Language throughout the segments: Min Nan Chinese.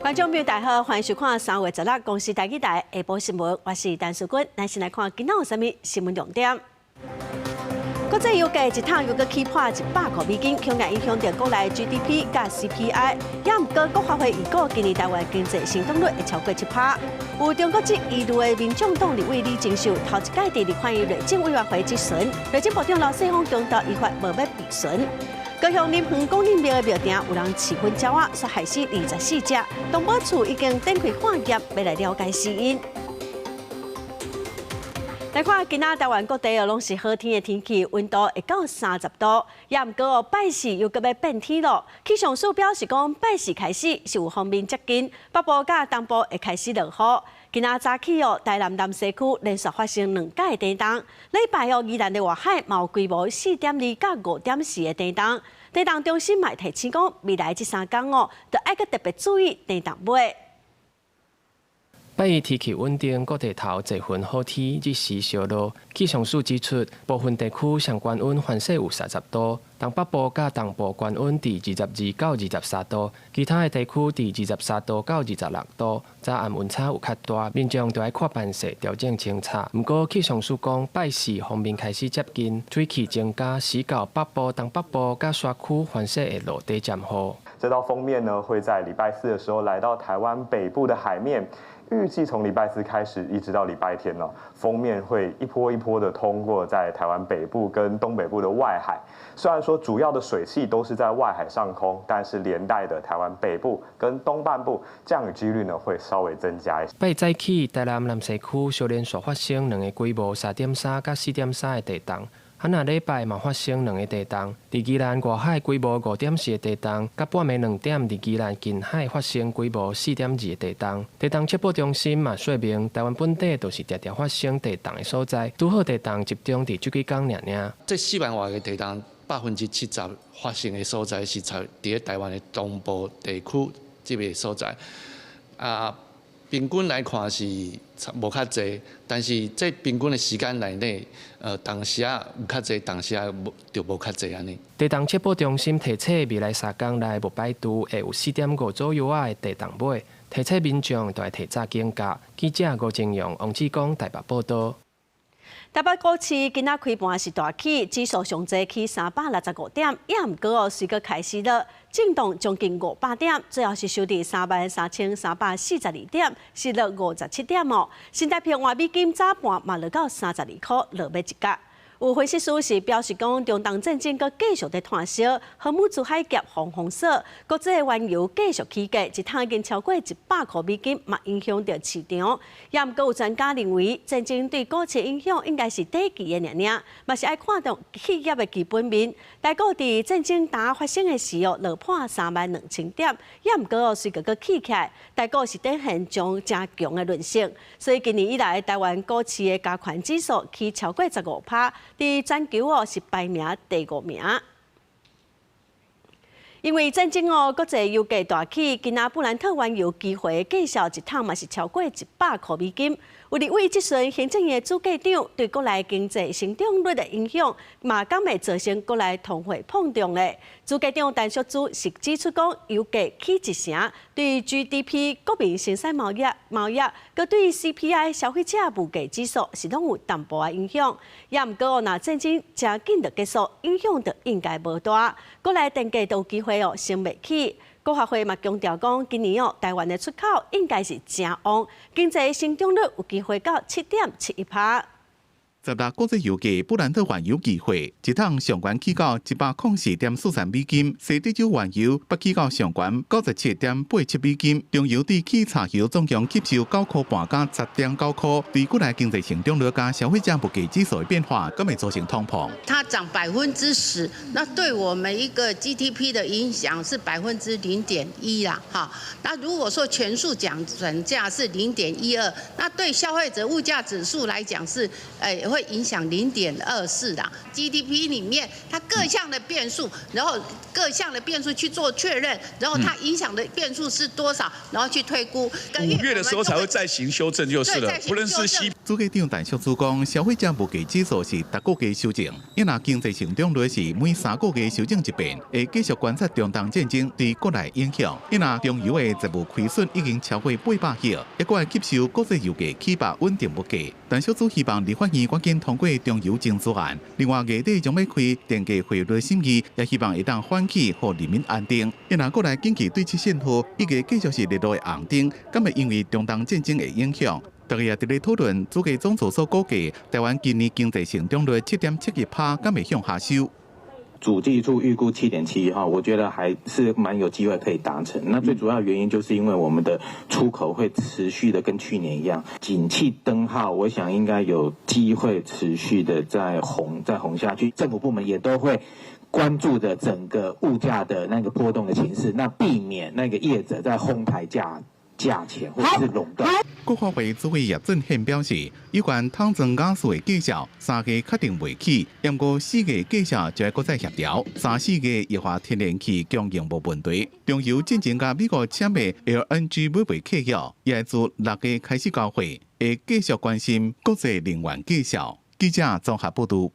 觀眾朋友大家好，歡迎收看3月16公視台語台下晡新聞，我是陳淑君。咱先來看今仔有啥物新聞重點。國際油價一桶又閣起破100塊美金，恐驚影響著國內 GDP 佮 CPI。也毋過國發會預估今年台灣經濟成長率會超過7%。有中國籍疑慮的民眾黨立委李貞秀，頭一擺佇立法院內政委員會質詢，內政部長劉世鋒強調依法無欲備詢。高雄林園公領廟的廟埕有人飼糞鳥仔，煞害死24隻。動保處已經展開化驗，欲來了解死因。來看今仔台灣各地哦，攏是好天的天氣，溫度會到30度。也毋過哦，拜四又閣欲變天囉。氣象署表示講，拜四開始是有鋒面接近，北部佮東部會開始落雨。今仔早起哦，台南南西區連續發生兩擺地動。禮拜哦，宜蘭的外海嘛有規模4.2佮5.4的地動。地動中心嘛提醒講，未來這三工哦，著愛閣特別注意地動尾。拜一天氣穩定，各地頭濟雲好天，日時燒熱。氣象署指出，部分地區上懸溫凡勢有30度，東北部佮東部懸溫佇22到23度，其他的地區佇23度到26度。早暗溫差有較大，民眾著愛看辦勢調整穿插。毋過氣象署講，拜四鋒面開始接近，水汽增加，使到北部、東北部佮山區凡勢會落短暫雨。這道鋒面呢，會在禮拜四的時候來到台灣北部的海面。預計從禮拜四開始，一直到禮拜天呢，鋒面會一波一波的通過在台灣北部跟東北部的外海。雖然說主要的水汽都是在外海上空，但是連帶的台灣北部跟東半部降雨幾率呢會稍微增加一些。拜早起，台南南西區小連續發生兩個規模3.3佮4.3的地動。啊，若禮拜嘛發生兩個地動，佇宜蘭外海規模5.4的地動，佮半暝2點佇宜蘭近海發生規模4.2的地動。地動測報中心嘛說明，台灣本底就是定定發生地動的所在，拄好地動集中佇這幾工爾爾。這4萬外個地動，70%發生的所在是在佇咧台灣的東部地區這個所在。啊，平均來看是無較濟，但是這平均的時間內底，當時仔有較濟，當時仔無就無較濟按呢。地動測報中心提醒，未來3工內無排除會有4.5左右仔的地動尾，提醒民眾著愛提早警覺。記者吳正陽、王志剛台北報導。台北股市今仔開盤是大起，指數上濟起365點，也毋過哦，隨閣開始落，震盪將近500點，最後是收佇33,342點，是落57點哦。新台幣換美金早盤嘛落到32塊，落欲一角。有分析師是表示講，中東戰爭閣繼續佇湠燒，荷姆茲海峽防封鎖，國際原油繼續起價，一桶已經超過100塊美金，嘛影響著市場。也毋過有專家認為，戰爭對股市影響應該是短期的爾爾，嘛是愛看著企業的基本面。台股佇戰爭當發生的時候，落破32,000點，也毋過隨閣閣起起來，台股是展現將誠強的韌性。所以今年以來，台灣股市的加權指數起超過15%。佇全球哦是排名第五名。因為戰爭哦，國際油價大起，今仔布蘭特原油期貨價數一桶嘛是超過100塊美金。有立委質詢行政院主計長對國內經濟成長率的影響，嘛敢會造成國內通貨膨脹咧？主計長陳淑姿是指出講，油價起一成，對 GDP、國民生產貿易，閣對 CPI 消費者物價指數是攏有淡薄仔影響。也毋過哦，若戰爭誠緊就結束，影響就應該無大。國內電價都有機會哦，升袂起。國發會嘛強調講，今年哦，台灣的出口應該是誠旺，經濟成長率有機會到7.71%。 16國際油價布蘭特原油期貨一桶上懸起到104.43美金，西德州原油北起到上懸97.87美金。中油對汽柴油總共吸收9塊半佮10.9塊，對國內經濟成長率佮消費者物價指數的變化，敢會造成通膨？它漲10%，那對我們一個 GDP 的影響是0.1%啦，哈。那如果說全數講轉價是0.12，那對消費者物價指數來講是，會影響0.24啦。GDP 裡面它各項的變數，然後各項的變數去做確認，然後它影響的變數是多少，然後去推估。 5月的時候才會再行修正就是了，不論是 C。主計長陳淑珠講，消費者物價指數是逐個月修正，伊若經濟成長率是每3個月修正一遍，會繼續觀察中東戰爭對國內影響。伊若中油的財務虧損已經超過800億，猶閣會吸收國際油價起伏穩定物價。陳淑珠希望立法院趕緊通過中油增資案。另外，月底將欲開電價匯率審議，也希望會當緩起，予人民安定。伊若國內經濟對策信號預計繼續是熱絡的紅燈，敢會因為中東戰爭的影響？大家也佇咧討論，主計總處所估計，台灣今年經濟成長率7.71%，敢會向下修？主計處預估7.7哈，我覺得還是蠻有機會可以達成。那最主要原因就是因為我們的出口會持續的跟去年一樣，景氣燈號，我想應該有機會持續的再紅再紅下去。政府部門也都會關注的整個物價的那個波動的情勢，那避免那個業者在哄抬價錢或者是壟斷。國發會主委葉俊憲表示，有關桶裝瓦斯的價數，3月確定袂起，毋過4月價數就會閣再協調。三四月液化天然氣供應無問題。中油進前佮美國簽的 LNG 買賣契約，也會自6月開始交貨，會繼續關心國際能源價數。記者綜合報導。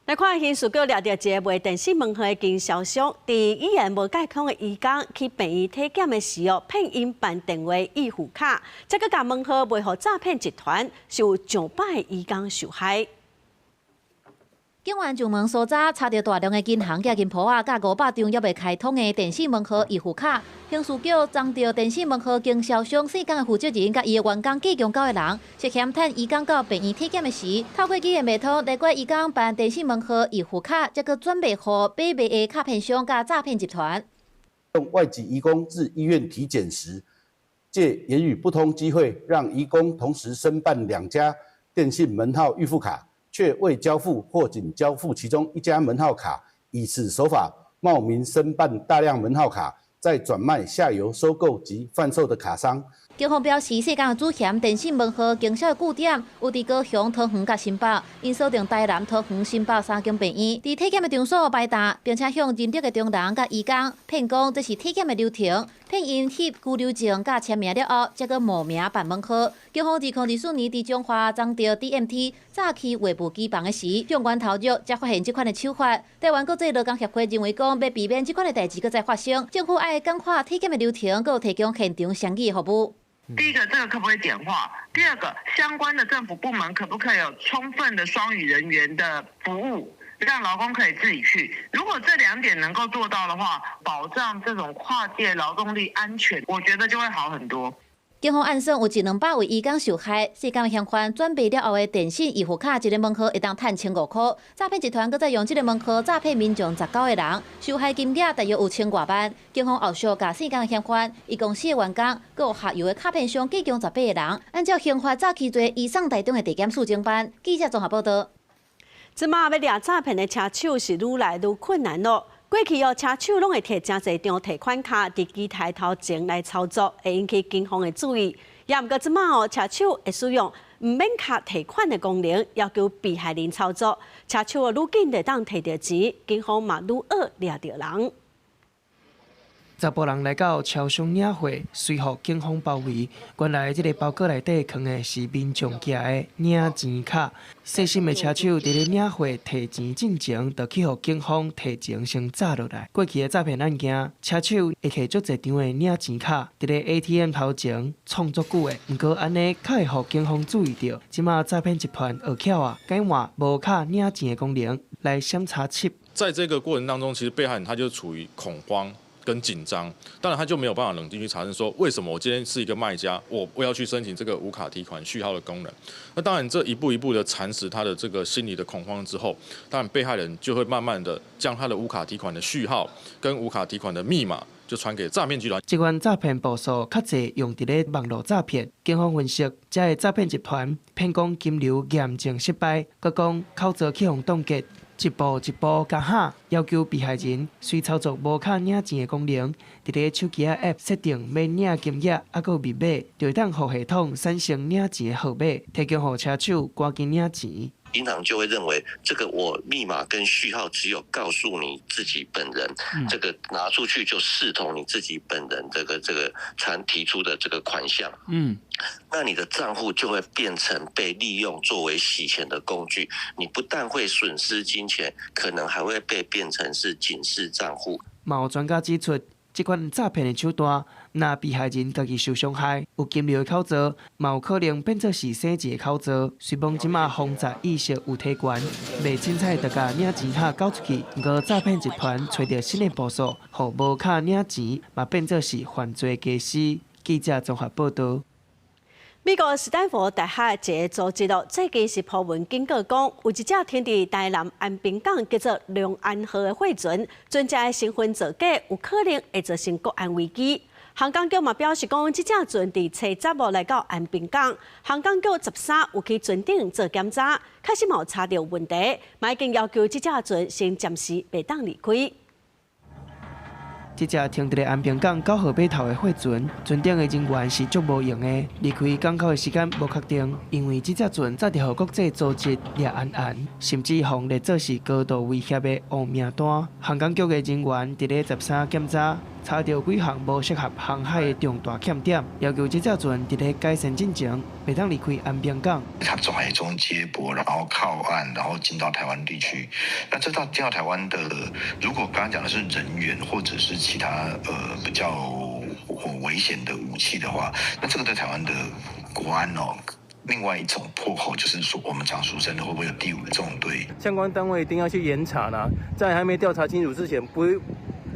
來看刑事局掠著一个賣電信門號的經銷商，佇語言無共款的移工去病院體檢的時候，騙𪜶辦電話預付卡，再閣共門號賣予詐騙集團，是有上百个移工受害。警員上門搜查，查著大量的銀行佮金鋪仔，佮500張猶未開通的電信門號預付卡。刑事局贓著電信門號經銷商姓江的負責人佮伊的員工計共九个人，涉嫌趁移工到病院體檢的時，透過語言袂通，來拐移工辦電信門號預付卡，再閣轉賣予買賣的卡片商佮詐騙集團。用外籍移工至醫院體檢時，借言語不通機會，讓移工同時申辦兩家電信門號預付卡。卻未交付或僅交付其中一家門號卡，以此手法冒名申辦大量門號卡，再轉賣下游收購及販售的卡商。警方表示，姓江的主嫌電信門號經銷的據點有佇高雄、桃園佮新北，𪜶鎖定台南、桃園、新北三間病院，佇體檢的場所擺檔，並且向認得的中人佮移工騙講這是體檢的流程，騙𪜶翕居留證佮簽名了後，才閣冒名辦門號。警方2024年佇彰化贓著 DMT 詐欺話務機房的時，向源頭弱，才發現這款的手法。台灣國際勞工協會認為講，欲避免這款的代誌閣再發生，政府愛簡化體檢的流程，閣有提供現場雙語服務。第一個，這個可不可以簡化？第二個，相關的政府部門可不可以有充分的雙語人員的服務，讓勞工可以自己去？如果這兩點能夠做到的話，保障這種跨界勞動力安全，我覺得就會好很多。警方按算有一兩百位移工受害，姓江嫌犯轉賣了後的電信預付卡，一个門號會當趁1500塊。詐騙集團閣再用這个門號詐騙民眾19個人，受害金額大約有千外萬。警方後續共姓江嫌犯，伊公司的員工，閣有下游的卡片商，計共18個人，按照刑法詐欺罪移送台中的地檢署偵辦。記者綜合報導。這馬欲掠詐騙的車手是愈來愈困難囉。過去哦，車手攏會提誠濟張提款卡佇機台頭前來操作，會引起警方的注意。也毋過這馬哦，車手會使用毋免卡提款的功能，要求被害人操作。車手哦，愈緊會當提著錢，警方嘛愈惡掠著人。查埔人來到超商領貨，隨予警方包圍。原來這个包裹內底囥的是民眾寄的領錢卡。細心的車手佇咧領貨提錢進前，就去予警方提前先詐落來。過去的詐騙案件，車手會提足濟張的領錢卡，佇咧 ATM 頭前創足久的。毋過按呢較會予警方注意著。這馬詐騙集團學巧啊，改換無卡領錢的功能來閃查緝。在這個過程當中，其實被害人他就處於恐慌跟緊張，當然他就沒有辦法冷靜去查證，說為什麼我今天是一個賣家，我要去申請這個無卡提款序號的功能。那當然這一步一步的蠶食他的這個心理的恐慌之後，當然被害人就會慢慢的將他的無卡提款的序號跟無卡提款的密碼就傳給詐騙集團。這款詐騙步數較濟用佇咧網路詐騙，警方分析，這个詐騙集團騙講金流驗證失敗，閣講口座去予凍結。一步一步共嚇，要求被害人隨操作無卡領錢的功能，佇咧手機仔 App 設定欲領金額，抑閣有密碼，就會當予系統產生領錢的號碼，提供予車手趕緊領錢。銀行就會認為這個我密碼跟序號只有告訴你自己本人，這個拿出去就視同你自己本人這個才提出的這個款項。那你的賬戶就會變成被利用作為洗錢的工具。你不但會損失金錢，可能還會被變成是警示賬戶。嘛有專家指出，這款詐騙的手段，若被害人家己受傷害，有金流的口座，嘛有可能變做是洗錢的口座。雖罔這馬防詐意識有提懸，袂凊彩就共領錢卡交出去。毋過詐騙集團揣著新的步數，予無卡領錢，嘛變做是犯罪家私。記者綜合報導。美國史丹佛大學一個組織咯，最近是鋪文警告講，有一隻停佇台南安平港叫做龍安號的貨船，船隻的身份造假，有可能會造成國安危機。航港局嘛表示講，這隻船佇初十號來到安平港，航港局13有去船頂做檢查，確實嘛有查著問題，嘛已經要求這隻船先暫時袂當離開。這隻停佇咧安平港9號碼頭的貨船，船頂的人員是足無閒的，離開港口的時間無確定，因為這隻船早就予國際組織列安安，甚至予列做是高度威脅的烏名單。航港局的人員佇咧13檢查，查著幾項無適合航海的重大欠點，要求這隻船佇咧改善進前，袂當離開安平港。它從海中接駁，然後靠岸，然後進到台灣地區。那這到進到台灣的，如果剛剛講的是人員或者是其他比較危險的武器的話，那這個對台灣的國安哦，另外一種破口就是說，我們講俗稱的會不會有第五縱隊？相關單位一定要去嚴查啦，在還沒調查清楚之前，不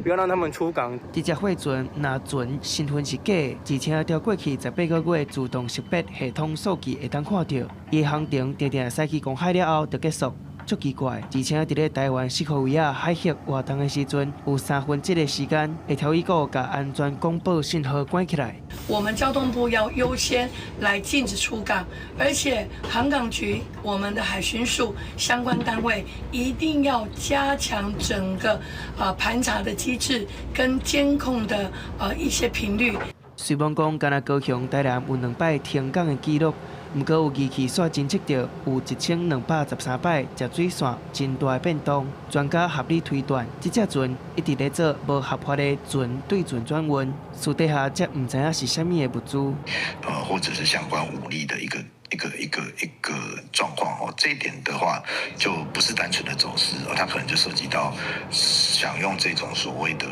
要讓他們出港。這隻貨船若船身份是假，而且調過去18個月自動識別系統數據會當看著，伊的航程定定駛去公海了後就結束。足奇怪，而且佇咧台灣西科維亞海域活動的時陣，有1/3的時間會調一個共安全廣播信號關起來。我們交通部要優先來禁止出港，而且航港局、我們的海巡署相關單位一定要加強整個盤查的機制跟監控的一些頻率。雖罔講，干焦高雄、台南有兩擺停港的記錄。毋過有儀器煞偵測著有1213擺食水線真大的變動，專家合理推斷，這隻船一直咧做無合法的船對船轉運，私底下才毋知影是啥物的物資。或者是相關武力的一個狀況哦，這一點的話就不是單純的走私哦，它可能就涉及到想用這種所謂的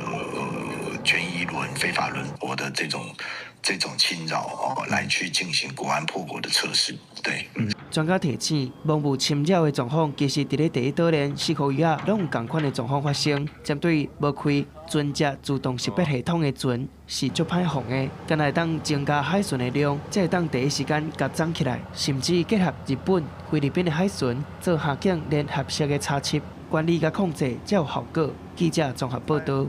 權益輪、非法輪駁的這種侵擾哦，來去進行國安破國的測試。對，專家提醒，網路侵擾的狀況，其實佇咧第一島鏈西科維亞攏有仝款的狀況發生。針對無開船隻自動識別系統的船是足歹防的，敢若會當增加海巡的量，才會當第一時間共擋起來，甚至結合日本、菲律賓的海巡做航警聯合式的查緝、管理佮控制，才有效果。記者綜合報導。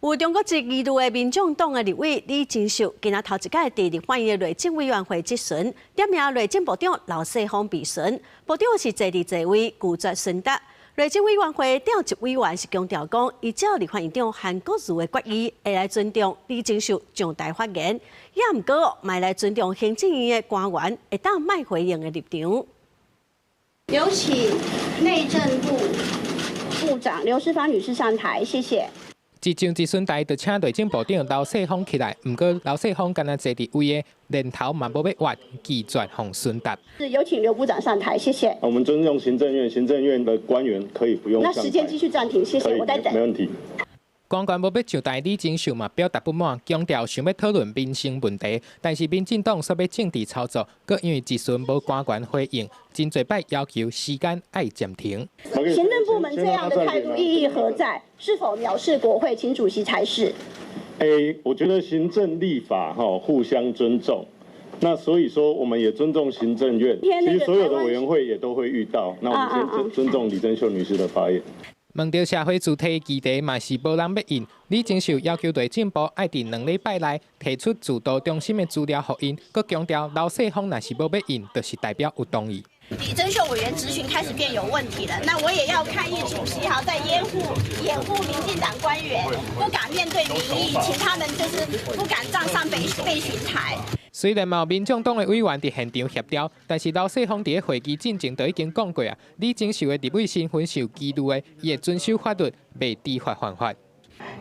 有中國籍疑慮的民眾黨的立委李貞秀，今仔頭一擺佇立法院的內政委員會質詢，點名內政部長劉世鋒備詢，部長是坐佇座位拒絕詢答。內政委員會召集委員是強調講，依照立法院長韓國瑜的決議，會來尊重李貞秀上台發言，也毋過嘛來尊重行政院的官員會當莫回應的立場。有請內政部部長劉世芳女士上台，謝謝。一上質詢台就請內政部長劉世鋒起來，毋過劉世鋒干焦坐佇位的，連頭嘛無欲倚，拒絕予詢答。是有請劉部長上台，謝謝。我們尊重行政院，行政院的官員可以不用。那時間繼續暫停，謝謝，我在等。沒問題。官員無欲上台，李貞秀嘛表達不滿，強調想欲討論民生問題，但是民進黨煞欲政治操作，閣因為質詢無官員回應，真濟擺要求時間愛暫停。行政部門這樣的態度意義何在？是否藐視國會？請主席裁示。欸，我覺得行政立法哈互相尊重，那所以說我們也尊重行政院。其實所有的委員會也都會遇到，那我們先尊重李貞秀女士的發言。問著社會主體議題嘛是無人欲應，李貞秀要求內政部愛佇2禮拜內提出自導中心的資料予𪜶，閣強調劉世鋒若是無欲應，就是代表有同意。李貞秀委員質詢開始變有問題了，那我也要抗議主席哈，在掩護民進黨官員，不敢面對民意，請他們就是不敢站上備詢台。隨雖然嘛有民眾黨的委員佇現場協調，但是劉世鋒佇會議進前就已經講過啊，李貞秀的立委身份是有疑慮的，伊會遵守法律，袂知法犯法。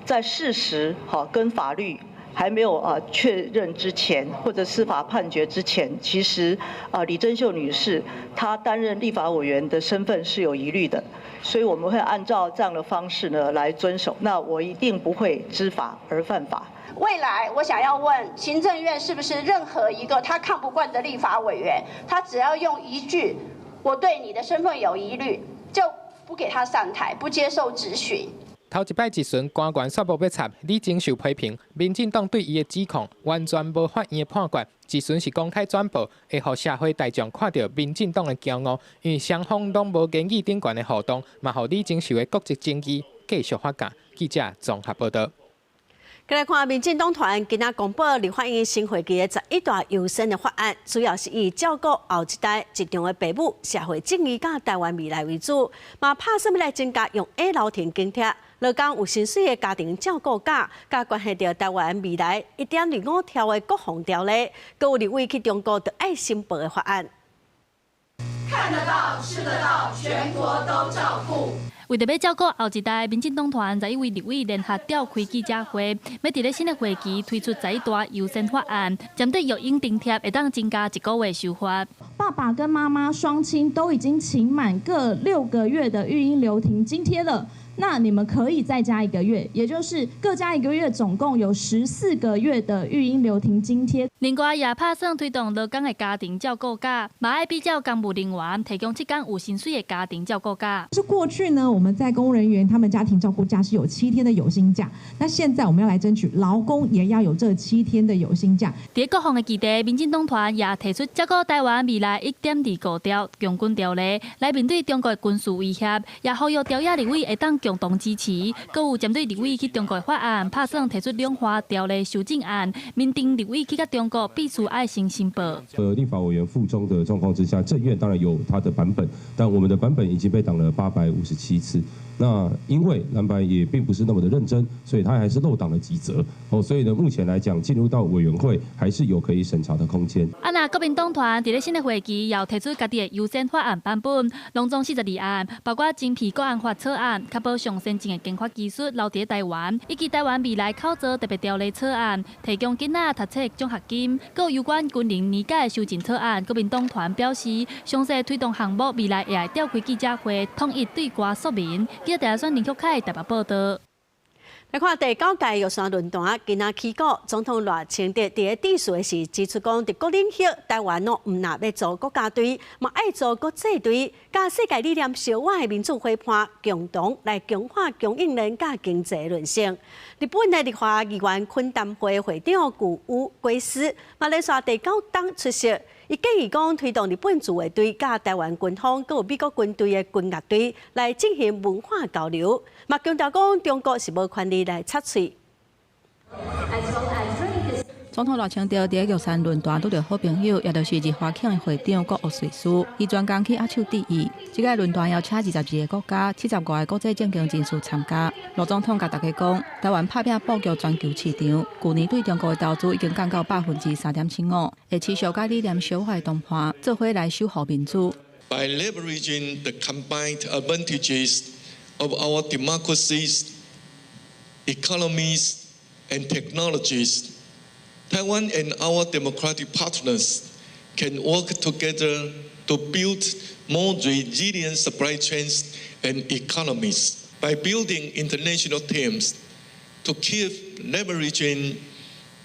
在事實哈跟法律還沒有啊確認之前，或者司法判決之前，其實啊李貞秀女士她擔任立法委員的身份是有疑慮的，所以我們會按照這樣的方式呢來遵守。那我一定不會知法而犯法。未來我想要問行政院，是不是任何一個他看不慣的立法委員，他只要用一句我對你的身份有疑慮，就不給他上台，不接受質詢？頭一擺質詢官員宣布欲插李貞秀批評，民進黨對伊的指控完全無法院的判決，質詢是公開轉播，會予社會大眾看著民進黨的驕傲，因為雙方攏無言語頂懸的互動，嘛予李貞秀的國籍爭議繼續發酵。記者綜合報導。來看，民進黨團今仔公布立法院新會期的11大優先的法案，主要是以照顧後一代、職場的爸母、社會正義佮台灣未來為主，嘛拍算欲來增加育嬰留停津貼，勞工有薪水的家庭照顧假，佮關係著台灣未來1.25條的國防條例，閣有立委去中國著愛申報的法案。看得到、吃得到，全國都照顧。為著欲照顧後一代，民進黨團11位立委聯合召開記者會，欲佇咧新的會期推出11大優先法案，針對育嬰津貼會當增加一個月收發。爸爸跟媽媽雙親都已經請滿各6個月的育嬰留停津貼了，那你們可以再加一個月，也就是各加一個月，總共有14個月的育嬰留停津貼。另外，也拍算推動勞工的家庭照顧假，嘛愛比照公務人員提供7天有薪水的家庭照顧假。是過去呢，我們在公務人員他們家庭照顧假是有七天的有薪假，那現在我們要來爭取勞工也要有這七天的有薪假。佇國防的議題，民進黨團也提出照顧台灣未來1.25條強軍條例，來面對中國的軍事威脅，也呼籲朝野立委會當共同支持。閣有針對立委去中國的法案，拍算提出兩華條例修正案，明定立委去共中國必須愛先申報。立法委員赴中的狀況之下，政院當然有他的版本，但我們的版本已經被擋了857次。那因為藍白也並不是那麼的認真，所以他還是漏擋了幾則哦。所以呢，目前來講，進入到委員會還是有可以審查的空間。啊，若國民黨團佇咧新的會期，也提出家己的優先法案版本，攏總42案，包括偵騙國安法草案，確保上先進的研發技術留佇台灣，以及台灣未來口座特別條例草案，提供囡仔讀冊獎學金，閣有關軍人年假的修正草案。國民黨團表示，詳細推動項目未來會愛召開記者會，統一對外說明。記者選林旭凱台北報導。來看第九屆玉山論壇，今仔起鼓，總統賴清德佇咧致辭的時指出講，佇各領域，台灣攏毋若欲做國家隊，嘛愛做國際隊，佮世界理念相倚的民主伙伴，共同來強化供應鏈佮經濟韌性。日本的立法議員懇談會會長谷屋圭司，嘛連續第九冬出席。伊建議講，推動日本自衛隊佮台灣軍方，閣有美國軍隊的軍樂隊來進行文化交流，嘛強調講中國是無權利來插喙。總統賴清德佇玉山論壇拄著好朋友，也就是日華慶的會長谷屋瑞斯，伊專工去握手致意。這個論壇邀請22個國家、75個國際政經人士參加。賴總統共大家講，台灣拍拚布局全球市場，舊年對中國的投資已經降到3.75%，會持續佮理念相倚的談判，做伙來守護民主。 By leveraging the combined advantages of our democracies, economies, and technologies, Taiwan and our democratic partners can work together to build more resilient supply chains and economies by building international teams to keep leveraging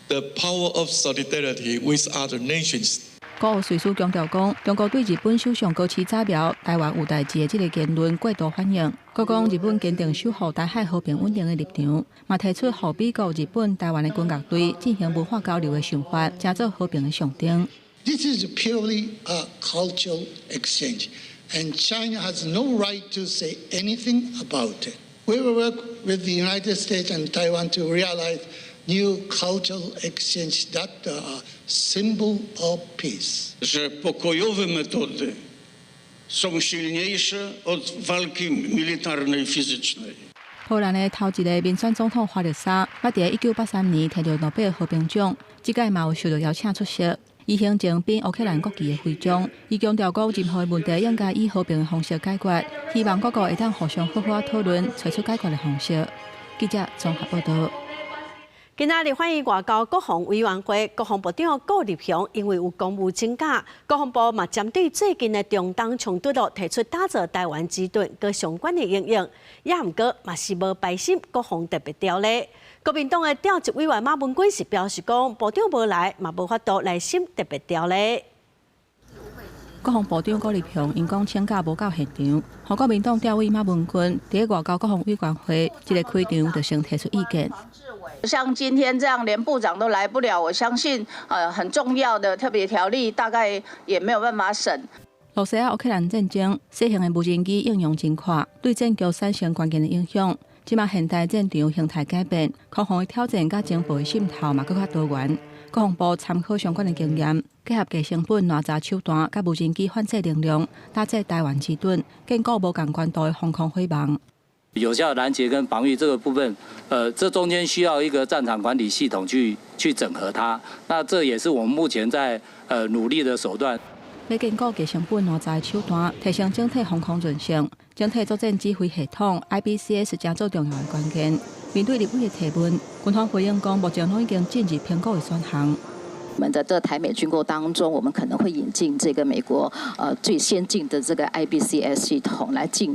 the power of solidarity with other nations. 谷屋瑞斯強調講，中國對日本首相高市早苗台灣有代誌的這个言論過度反應。閣講日本堅定守護台海和平穩定的立場，嘛提出予美國、日本、台灣的軍樂隊進行文化交流的想法，成做和平的象徵。 This is purely a cultural exchange, and China has no right to say anything about it. We will work with the United States and Taiwan to realize new cultural exchange that are symbol of peace. Że pokojowe metody są silniejsze od walki militarnej fizycznej. 波蘭的頭一个民選總統華勒沙，捌佇1983年摕著諾貝爾和平獎，這屆嘛有受著邀請出席。伊行前賓烏克蘭國旗的徽章，伊強調講，任何問題應該以和平的方式解決，希望各國會當互相好好討論，揣出解決的方式。記者綜合報道。今仔日歡迎外交國防委員會國防部長顧立雄，因為有公務請假，國防部嘛針對最近的中東衝突咯，提出打造台灣之盾閣相關的應用，也毋過嘛是無排審國防特別條例。國民黨的召集委員馬文君是表示講，部長無來嘛無法度來審特別條例。國防部長顧立雄因講請假無到現場，予國民黨召委馬文君佇外交國防委員會這个開場就先提出意見。像今天這樣，連部長都來不了，我相信，很重要的特別條例大概也沒有辦法審。羅西亞烏克蘭戰爭，小型的無人機應用真闊，對戰局產生關鍵的影響。這馬現代戰場形態改變，空防的挑戰佮情報的滲透嘛，閣較多元。國防部參考相關的經驗，結合低成本攔查手段佮無人機反制能量，打造台灣之盾，建構無仝懸度的防空火網。有效攔截跟防禦這個部分，這中間需要一個戰場管理系統去整合它。那這也是我們目前在努力的手段。欲建構低成本攔查手段，提升整體防空韌性，整體作戰指揮系統 IBCS 誠做重要的關鍵。面對立委的提問，軍方回應講，目前攏已經進入評估的選項。我們在這台美軍購當中，我們可能會引進這個美國最先進的這個 IBCS 系統來進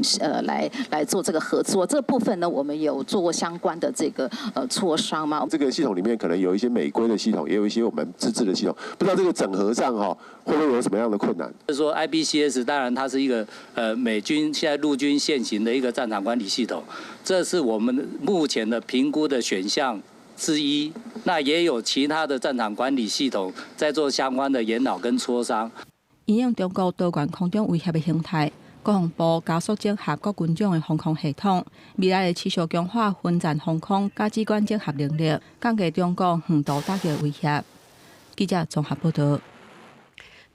來做這個合作。這部分呢，我們有做過相關的這個磋商嗎？這個系統裡面可能有一些美規的系統，也有一些我們自製的系統，不知道這個整合上哈會不會有什麼樣的困難？就是說 IBCS 當然它是一個美軍現在陸軍現行的一個戰場管理系統，這是我們目前的評估的選項之一，那也有其他的戰場管理系統在做相關的研討跟磋商。因應中國多元空中威脅的形態，國防部加速整合各軍種的防空系統，未來會持續強化分散防空佮指觀整合能力，降低中國遠途打擊的威脅。記者綜合報道。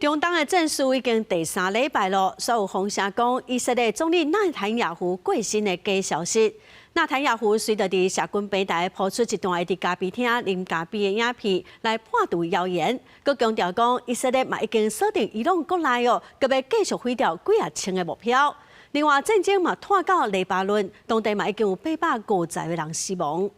中東的戰事已經第三禮拜咯，所有風聲講以色列總理納坦雅胡過身的假消息。納坦雅胡隨著佇社群平台拋出一段伊佇咖啡廳啉咖啡的影片，來破除謠言。閣強調講，以色列嘛已經鎖定伊朗國內哦，閣欲繼續毀掉幾仔千个目標。另外，戰爭嘛拖到黎巴嫩，當地嘛已經有850個人死亡。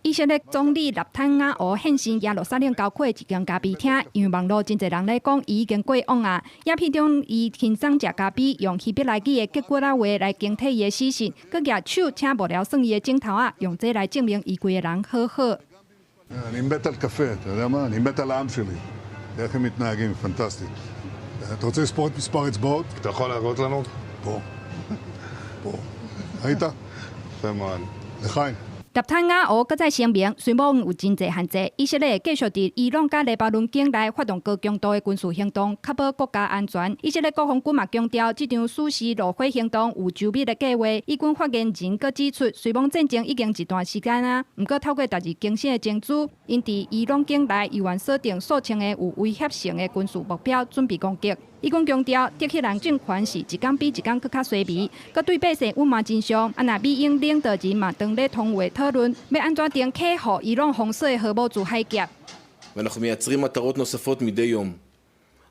以色列總理納坦雅胡現身耶路撒冷郊區的一間咖啡廳，因為網路真濟人咧講，伊已經過往啊。影片中，伊輕鬆食咖啡，用希伯來語的吉古拉話來更替伊的死訊，閣舉手請幕僚算伊的枕頭仔，用這來證明伊規个人好好。 אני מת על קפה, אתה יודע מה? אני מת על העם שלי. איך הם מתנהגים, פנטסטי. אתה רוצה לספור את מספר האצבעות? אתה יכול להראות לנו? פה. פה. ראית? יפה מאוד. לחיים. 納坦雅胡閣再聲明，雖罔有真濟限制，以色列會繼續佇伊朗佮黎巴嫩境內發動高強度的軍事行動，確保國家安全。以色列國防軍嘛強調，這場死屍怒火行動有周密的計劃。以軍發言人閣指出，雖罔戰爭已經一段時間啊，毋過透過逐日更新的情資，𪜶佇伊朗境內猶原鎖定數千個有威脅性的軍事目標，準備攻擊。以軍強調，德黑蘭政權是一工比一工閣較衰微，閣對百姓隱瞞真相。啊，若美英領導人嘛當咧通話討論，欲按怎重啟予伊朗封鎖荷姆茲海峽。 ואנחנו מייצרים מטרות נוספות מדי יום.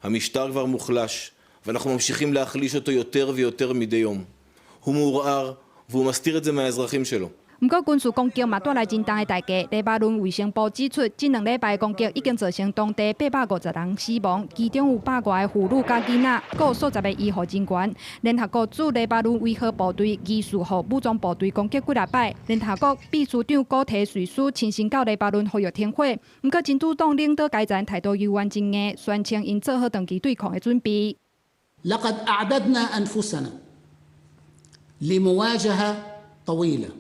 המשטר כבר מוחלש, ואנחנו ממשיכים להחליש אותו יותר ויותר מדי יום. הוא מעורער, והוא מסתיר את זה מהאזרחים שלו. 毋過軍事攻擊嘛帶來真重的代價。黎巴嫩衛生部指出，這兩禮拜攻擊已經造成當地850人死亡，其中有百外個婦女佮囡仔，閣有數十个醫護人員。聯合國駐黎巴嫩維和部隊疑似予武裝部隊攻擊幾若擺。聯合國秘書長古特瑞斯親身到黎巴嫩呼籲停火，毋過真主黨領導階層態度猶原真硬，宣稱𪜶做好長期對抗的準備。 لقد أعددنا أنفسنا لمواجهة طويلة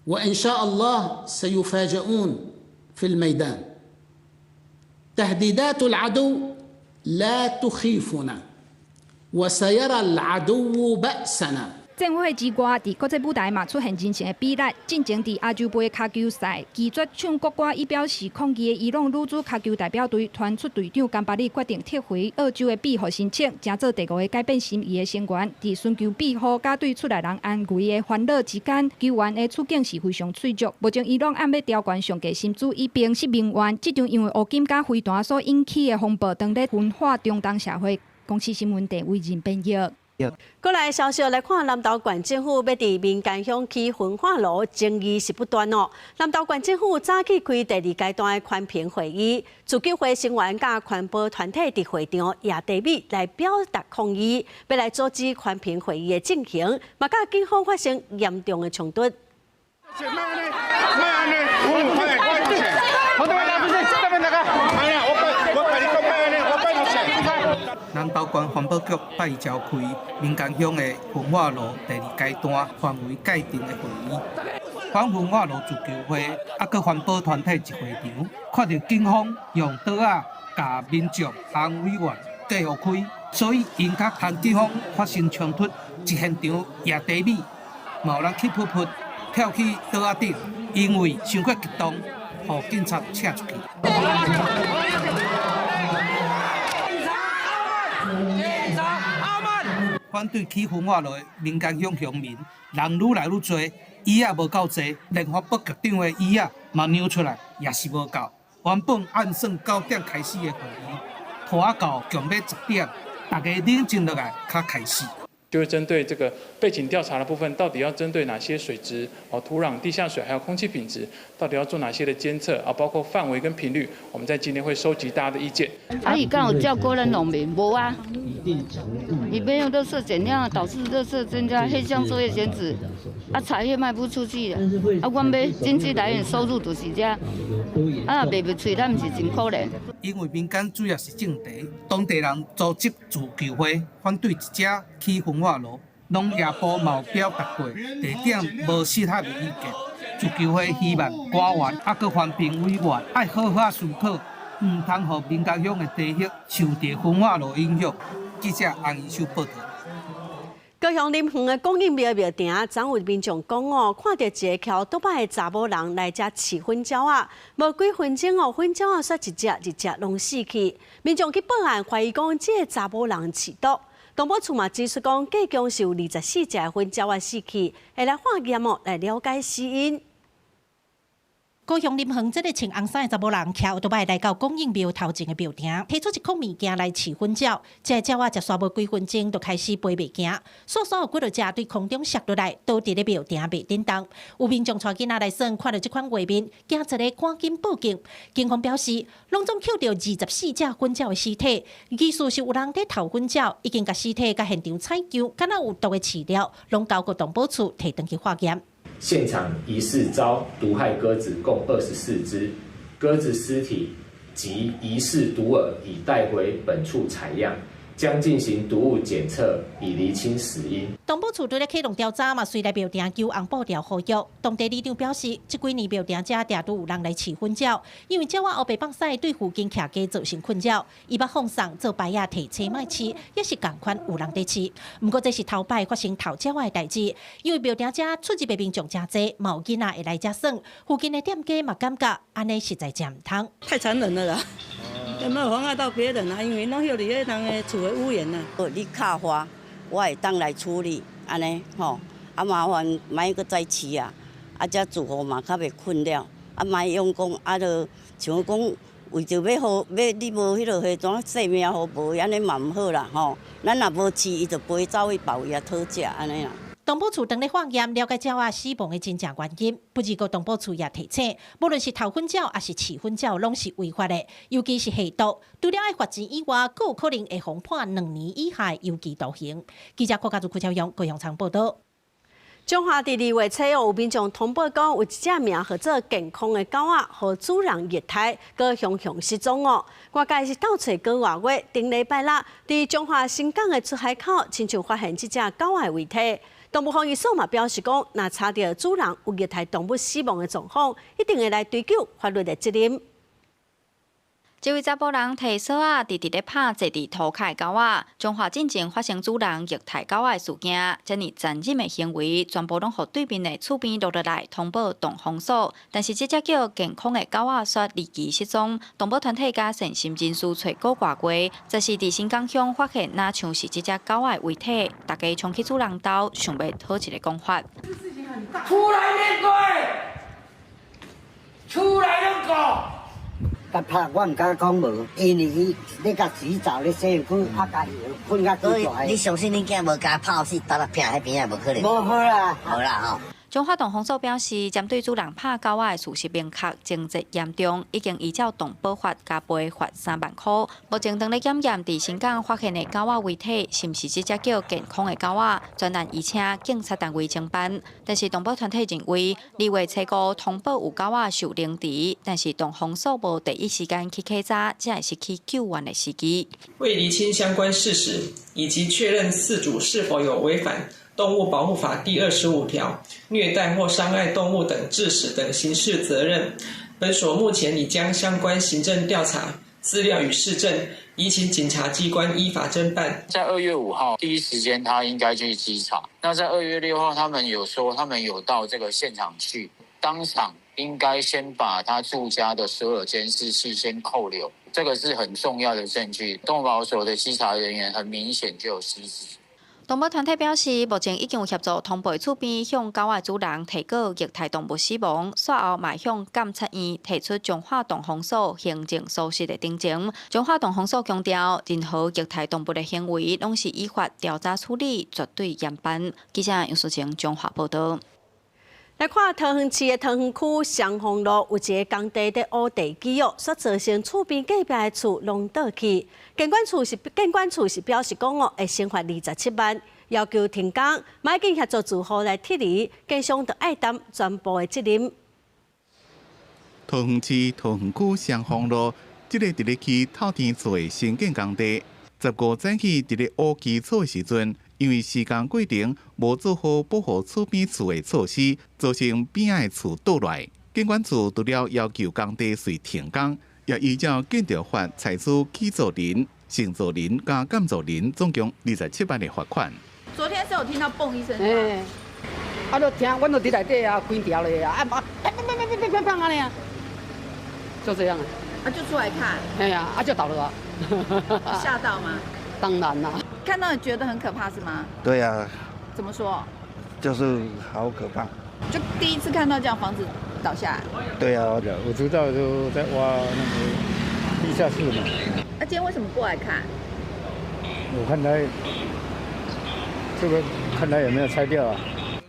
وإن شاء الله سيفاجؤون في الميدان. تهديدات العدو لا تخيفنا وسيرى العدو بأسنا. 政府之外，佇國際舞台嘛出現人性的比例。進前佇亞洲盃跤球賽拒絕唱國歌以表示抗議的伊朗女子跤球代表隊傳出隊長甘巴里決定撤回澳洲的庇護申請，成做第五个改變心意的成員。佇尋求庇護佮對厝內人安危的煩惱之間，球員的處境是非常脆弱。目前伊朗按欲調懸上低薪資以平息民怨，這場因為烏金佮飛彈所引起的風暴，當咧分化中東社會。公視新聞鄭偉仁編譯。過來消息來看，南投縣政府欲佇民間鄉起焚化爐，爭議是不斷哦。南投縣政府早起開第二階段的環評會議，自救會成員佮環保團體佇會場攑茶米來表達抗議，欲來阻止環評會議的進行，嘛佮警方發生嚴重的衝突。南投縣環保局拜一召開民間鄉的焚化爐第二階段範圍界定的會議，反焚化爐自救會啊，閣環保團體一會場，看著警方用刀仔共民眾和委員隔開，所以𪜶較和警方發生衝突，一現場攑茶米，嘛有人氣噗噗跳去桌仔頂，因為傷過激動，予警察請出去。反對起焚化爐的民間鄉鄉民，人愈來愈濟，椅仔無夠濟，連環保局長的椅仔嘛讓出來，也是無夠。原本按算9點開始的會議，拖到強欲10點，大家冷靜落來，較開始。就是針對這個背景調查的部分，到底要針對哪些水質、哦土壤、地下水，還有空氣品質，到底要做哪些的監測啊？包括範圍跟頻率，我們在今天會收集大家的意見。啊，伊敢有照顧咱農民？無啊，伊沒有垃圾減量，導致垃圾增加，黑箱作業減止，啊，茶葉賣不出去啦，啊，阮欲經濟來源收入就是這，啊，賣不出去，咱毋是真可憐。因為民間主要是種茶，當地人組織自救會，反對一隻起焚化爐。農業部嘛有表達過，地點無適合的意見。自救會希望官員啊，閣環評委員愛好好思考，毋通予民間鄉的地域受著焚化爐影響。記者洪怡秀報道。高雄林園的觀音廟廟埕，昨有民眾講哦，看著一个騎倒擺的查某人來遮飼粉鳥仔，無幾分鐘哦，粉鳥仔煞一隻一隻攏死去。民眾去報案，懷疑講這个查某人飼毒。動保處嘛指出講，計共是有24隻粉鳥仔死去，會來化驗哦，來了解死因。高雄林園這个穿紅衫的查某人，騎歐多擺來到觀音廟頭前的廟埕，提出一箍物件來飼粉鳥。這个鳥仔食煞無幾分鐘就開始飛袂行，煞煞有幾落隻對空中摔落來，倒佇咧廟埕袂振動。有民眾帶囡仔來耍，看著這款畫面，驚一个趕緊報警。警方表示，攏總抾著24隻粉鳥的屍體，疑似是有人佇偷粉鳥，已經共屍體佮現場採樣，敢若有毒的飼料，攏交予動保處提轉去化驗。現場疑似遭毒害鴿子共24隻，鴿子屍體及疑似毒饵已帶回本處採樣，將進行毒物檢測，以釐清死因。動保處對咧啟動調查嘛，隨來廟埕求紅布條呼籲。當地里長表示，這幾年廟埕遮定都有人來飼粉鳥，因為鳥仔烏白放屎對附近徛家造成困擾。伊捌放送做牌仔提醒莫飼，也是仝款有人佇飼。毋過這是頭擺發生偷鳥仔的代誌，因為廟埕遮出入的民眾誠濟，嘛有囡仔會來遮耍，附近的店家嘛感覺按呢實在誠毋通。太殘忍了啦！有沒有妨礙到別人啊？因為攏歇佇彼人的厝的屋檐啊。你敲發，我會當來處理，按呢吼，啊麻煩莫閣再飼啊，啊這住戶嘛較袂困擾，啊莫用講啊，著像講為著欲予欲你無彼落彼怎性命予無，按呢嘛毋好啦吼。咱若無飼，伊就飛走去別位啊討食按呢啦。動保處當咧化驗了解鳥仔死亡的真正原因，不過動保處也提醒，無論是偷粉鳥抑是飼粉鳥，攏是違法的，尤其是下毒，除了愛罰錢以外，閣有可能會予判2年以下有期徒刑。記者郭家祖、柯超勇、高雄場報道。彰化佇2月初有民眾通報講，有一隻名號做健康的狗仔，予主人虐待，閣雄雄失蹤哦。外界是鬥揣幾外月，頂禮拜六，佇彰化新港的出海口，親像發現這隻狗仔的遺體。動物防疫所嘛表示講，若查著主人有虐待動物死亡的狀況，一定會來追究法律的責任。這位查埔人提索仔，直直咧拍坐佇塗跤的狗仔。彰化進前發生主人虐待狗仔的事件，遮爾殘忍的行為，全部攏予對面的厝邊錄落來通報動防所。但是這隻叫健康的狗仔卻離奇失蹤，動保團體佮善心人士揣幾外月，這是佇新港鄉發現，若像是這隻狗仔的遺體，大家衝去主人兜，想欲討一個講法。出來面對，出來認狗。佮拍我毋敢講無，因為伊咧共洗澡咧洗身軀，啊，共伊睏較幾大。你相信恁囝無共拍死，沓仔拚彼邊仔無可能？無好啦，無啦吼。彰化動防所表示，針對主人拍狗仔的事實明確，情節嚴重，已經依照動保法加賠罰3萬箍。目前當咧檢驗佇新港發現的狗仔遺體，是毋是這隻叫健康的狗仔，專案移請警察單位偵辦。但是動保團體認為，2月初5通報有狗仔受凌遲，但是動防所無第一時間去稽查，才會失去救援的時機。為釐清相關事實，以及確認飼主是否有違反動物保護法第25條虐待或傷害動物等致死等刑事責任，本所目前已將相關行政調查資料與事證移請警察機關依法偵辦。在2月5號第一時間，他應該去稽查。那在2月6號，他們有說他們有到這個現場去，當場應該先把他住家的所有監視器先扣留，這個是很重要的證據。動保所的稽查人員很明顯就有失職。動保團體表示，目前已經有協助通報厝邊向狗仔主人提告虐待動物死亡，煞後嘛向監察院提出彰化動防所行政疏失的陳情。彰化動防所強調，任何虐待動物的行為，攏是依法調查處理，絕對嚴辦。記者楊淑晴彰化報導。來看桃園市的桃園區雙峰路有一个工地佇挖地基哦，煞造成厝邊隔壁的厝攏倒去。建管處是表示講哦，會懲罰27萬，要求停工，嘛已經協助住戶來撤離，建商就愛擔全部的責任。桃園市桃園區雙峰路，這个佇咧起透天厝的新建工地，15早起佇咧挖基礎的時陣，因為施工過程無做好保護厝邊厝的措施，造成邊仔的厝倒來。建管處除了要求工地隨停工，也依照建築法採取起造人、承造人佮監造人總共27萬的罰款。昨天是有聽到嘣一聲。欸，啊，就聽，阮就佇內底啊，規條咧啊，啊，砰砰砰砰砰砰砰按呢啊，就這樣啊。啊，就出來看。哎呀，啊就倒了啊。嚇到嗎？當然啦。看到你覺得很可怕是嗎？對啊。怎麼說？就是好可怕。就第一次看到這樣房子倒下來。對啊，我知道就在挖那個地下室嘛。那今天為什麼過來看？我看他這個看他有沒有拆掉啊？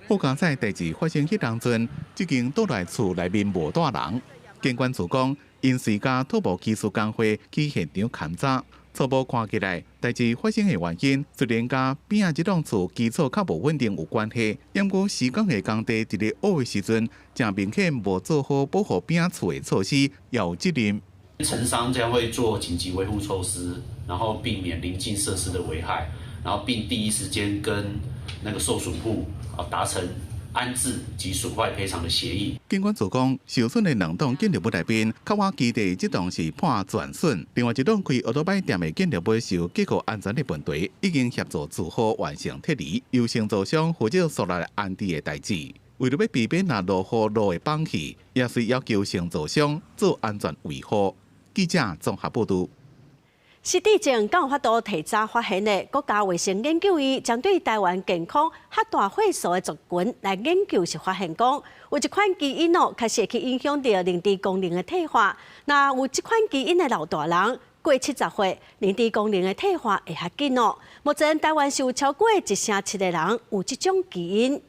好佳哉代誌發生彼當陣，這間倒來厝內面無蹛人。建管處講，𪜶隨佮土木技師工會去現場勘查。初步看起來，代誌發生的原因雖然佮邊仔這棟厝基礎較無穩定有關係，毋過施工的工地佇咧挖的時陣，誠明顯無做好保護邊仔厝的措施，也有責任。承商將會做緊急維護措施，然後避免鄰近設施的危害，然後並第一時間跟那個受損戶啊達成安置及損壞賠償的協議。建管處講，受損的兩棟建築物內面，較倚基地這棟是判全損，另外一棟開歐多擺店的建築物受結構安全的問題，已經協助住戶完成撤離，由承造商負責煞來安置的代誌。為著欲避免若落雨路會崩去，也是要求承造商做安全維護。記者綜合報導。失智症敢有法度提早發現的？國家衛生研究院針對台灣健康較大歲數的族群來研究，是發現講有一款基因哦，確實會去影響著認知功能的退化。若有這款基因的老大人過70歲，認知功能的退化會較緊哦。目前台灣是有超過1成7的人有這種基因。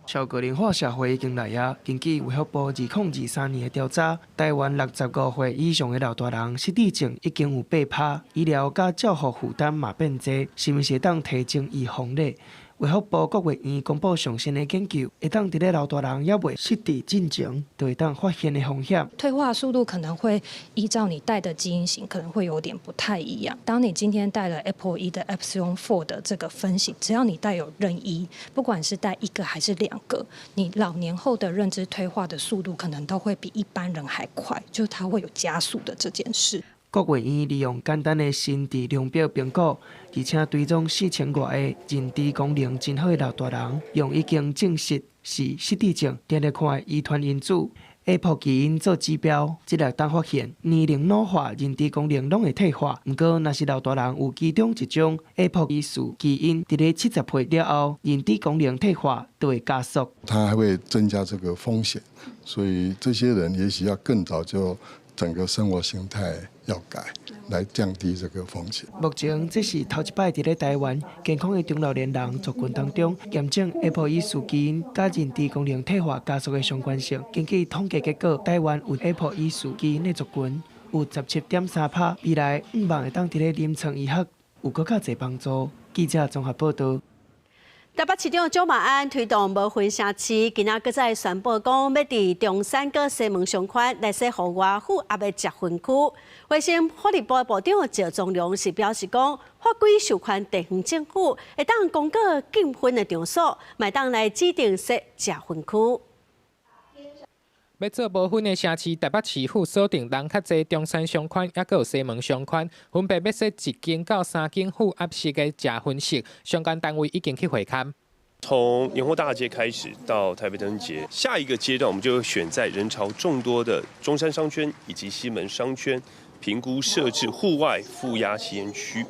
超高齡化社會已經來啊！根據衛福部2023年的調查，台灣65歲以上的老大人失智症已經有8趴，醫療佮照護負擔嘛變濟，是毋是會當提前預防咧？衛福部國衛院公布上新的研究，會當佇咧老大人猶未失智進前，就會當發現的風險。退化速度可能會依照你帶的基因型，可能會有點不太一樣。當你今天帶了 APOE 的 Epsilon 4 的這個分型，只要你帶有任一，不管是帶一個還是兩個，你老年後的認知退化的速度可能都會比一般人還快，就它會有加速的這件事。國衛院利用簡單的心智量表評估，而且追蹤4000外个認知功能真好的老大人，用已經證實是失智症定定看的遺傳因子 APOE 基因做指標，這會當發現年齡老化、認知功能攏會退化。毋過，若是老大人有其中一種 APOE4 基因，佇咧70歲了後，認知功能退化就會加速。它還會增加這個風險，所以這些人也許要更早就整個生活形態要改，來降低這個風險。目前這是頭一擺佇咧台灣健康的中老年人族群當中驗證 APOE4 基因佮認知功能退化加速的相關性。根據統計結果，台灣有 APOE4 基因的族群有17.3%，未來向望會當佇咧臨床醫學有閣較濟幫助。記者綜合報導。台北市長蔣萬安推動無薰城市，今仔閣再宣布講，欲佇中山佮西門商圈來設戶外負壓的食薰區。衛生福利部部長趙宗龍是表示講，法規授權地方政府會當公告禁薰的場所，嘛會當來指定設食薰區。欲做無薰的城市，台北市府鎖定人較濟中山商圈，抑閣有西門商圈，分別欲設一間到三間負壓式的食薰室，相關單位已經去會勘。從年貨大街開始到台北燈節，下一個階段我們就選在人潮眾多的中山商圈以及西門商圈，評估設置戶外負壓吸菸區。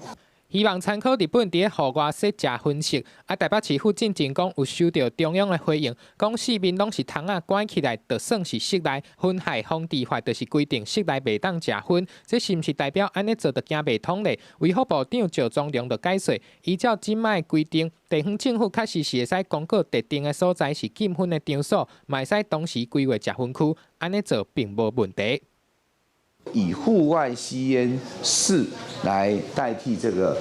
希望參考日本佇咧戶外設食薰室，啊，台北市府進前講有收著中央的回應，講四面攏是窗仔關起來，就算是室內薰害防治法，就是規定室內袂當食薰，這是毋是代表按呢做就行袂通咧？衛福部長趙宗龍就解說，依照這擺規定，地方政府確實是會使公告特定的所在是禁薰的場所，嘛會使同時規劃食薰區，按呢做並無問題。以戶外吸菸室來代替這個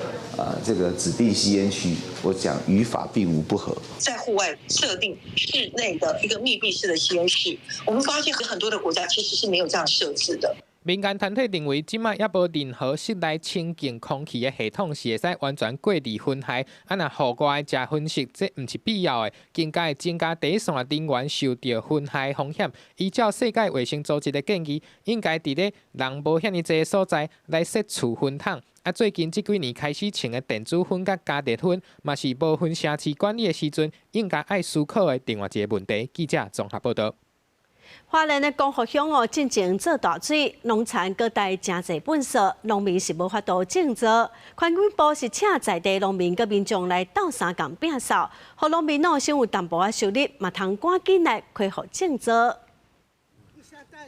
指定吸菸區，我講於法並無不合。在戶外設定室內的一個密閉式的吸菸室，我們發現很多的國家其實是沒有這樣設置的。民間團體認為，這擺猶無任何室內清淨空氣的系統是會使完全過濾薰害。啊，若戶外食薰室，這毋是必要的，更加會增加第一線人員受著薰害風險。依照世界衛生組織的建議，應該佇咧人無遐爾濟的所在來設儲薰桶。啊，最近這幾年開始穿的電子薰佮加熱薰，嘛是無薰城市管理的時陣，應該愛思考的另外一個問題。記者綜合報導。花蓮的光復鄉哦，進前做大水，農田閣帶誠濟糞埽，農民是無法度種作。環境部是請在地農民佮民眾來鬥相共摒掃，予農民哦先有淡薄仔收入，嘛通趕緊來恢復種作。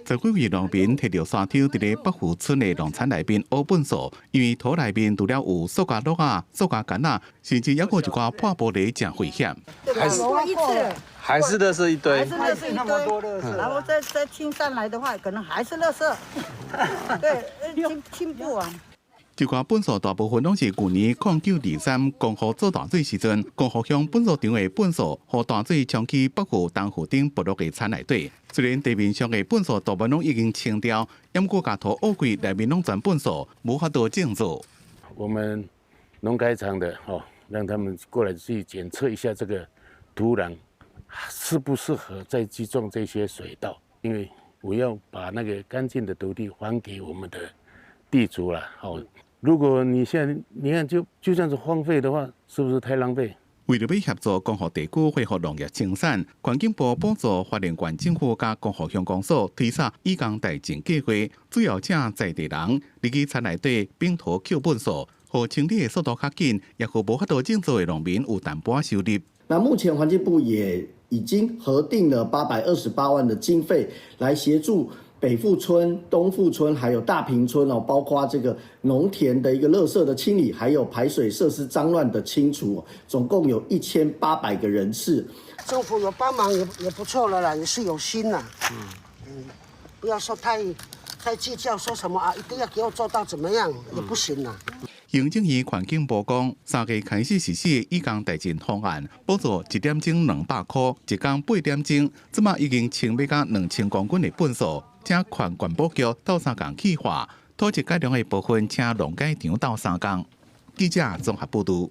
十幾位農民提著沙抽佇咧北湖村的農田內面挖糞埽，因為土內面除了有塑膠橐仔、塑膠桿仔，甚至猶閣一寡破玻璃，誠危險。還是還是垃圾一堆，還是垃圾一堆，然後再清上來的話，可能還是垃圾，對，清清不完。這寡糞埽大部分攏是舊年0923光復做大水時陣，光復鄉糞埽場的糞埽，予大水沖去北湖東湖頂部落的田內底。雖然地面上的糞埽大部分攏已經清掉，毋過共土挖開內面攏全糞埽，無法度種作。我們農改場的吼，讓他們過來去檢測一下這個土壤適不適合再去種這些水稻，因為我要把那個乾淨的土地還給我們的地主了。好，如果你現在你看就這樣子荒廢的話，是不是太浪費？為著欲協助光復地區恢復農業生產，環境部補助花蓮縣政府佮光復鄉公所推捒以工代賑計劃，主要請在地人入去田內底平土抾糞埽，予清理的速度較緊，也予無法度種作的農民有淡薄仔收入。那目前環境部也已經核定了828萬的經費來協助北富村、東富村還有大坪村哦，包括這個農田的一個垃圾的清理，還有排水設施髒亂的清除，總共有1800個人次。政府有幫忙也不錯了啦，也是有心啦。嗯，不要說太計較，說什麼啊，一定要給我做到怎麼樣，也不行啦。希行政院環境部講，3月開始實施的以工代賑方案，補助一點鐘200箍，一工8點鐘，這馬已經清欲到2000公斤的糞埽，請勸環保局鬥相共去化，土質改良的部分，請農改場鬥相共。記者綜合報導。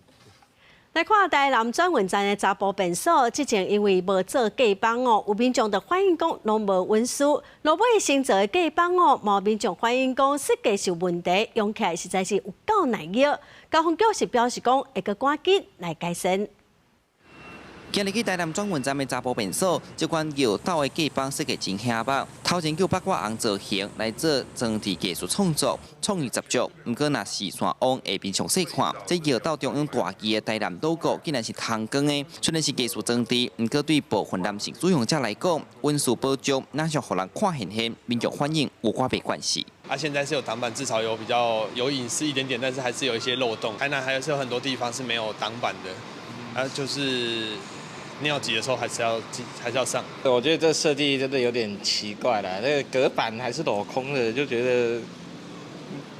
來看台南轉運站的查埔便所，之前因為無做隔板哦，有民眾就反映講攏無隱私。落尾新做的隔板哦，嘛民眾反映講設計是有問題，用起來實在是有夠難搖。交通局是表示講會閣趕緊來改善。今日去台南轉運站的查埔便所，這款尿斗的隔板設計真顯目，頭前叫北瓜紅造型來做裝置藝術創作，創意十足。毋過若視線往下面詳細看，這尿斗中央大支的台南 logo 竟然是通光的。雖然是藝術裝置，毋過對部分男性使用者來講，隱私保障若是予人看現現，民眾反應有寡袂慣勢。啊，現在是有擋板，至少有比較有隱私一點點，但是還是有一些漏洞。台南還是有很多地方是沒有擋板的，啊，就是尿急的時候還是要還是要上。我覺得這設計真的有點奇怪啦，那個隔板還是鏤空的，就覺得